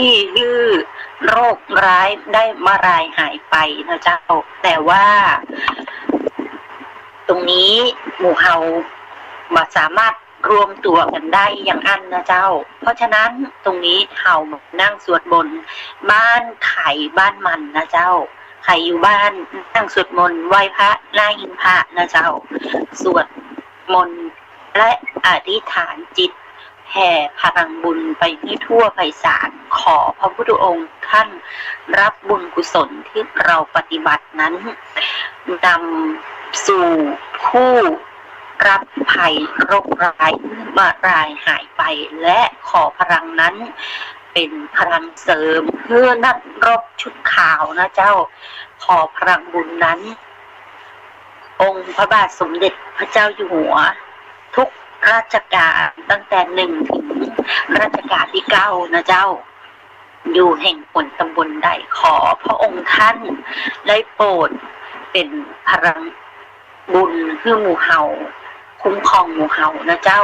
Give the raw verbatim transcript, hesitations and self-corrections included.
ตี้หื้อโรคร้ายได้มารายหายไปนะเจ้า แต่ว่าตรงนี้หมู่เฮาบ่สามารถรวมตั๋วกั๋นได้อย่างอั้นนะเจ้า เพราะฉะนั้นตรงนี้เฮามานั่งสวดมนต์บ้านใผบ้านมันนะเจ้า ใผอยู่บ้านนั่งสวดมนต์ไหว้พระหน้าหิ้งพระนะเจ้า สวดมนต์ และอธิษฐานจิตแผ่พลังบุญไปหื้อทั่วไพศาล ขอพระพุทธองค์ท่านรับบุญกุศลที่เราปฏิบัตินั้น นำสู่ผู้รับภัยโรคร้ายมารายหายไป และขอพลังนั้นเป็นพลังเสริมหื้อนักรบชุดขาวนะเจ้า ขอพลังบุญนั้น องค์พระบาทสมเด็จพระเจ้าอยู่หัว ทุกรัชกาลตั้งแต่หนึ่งถึงรัชกาลที่เก้านะเจ้า อยู่แห่งหนตำบลใด ขอพระองค์ท่านได้โปรดเป็นพลังบุญหื้อหมู่เฮา คุ้มครองหมู่เฮานะเจ้า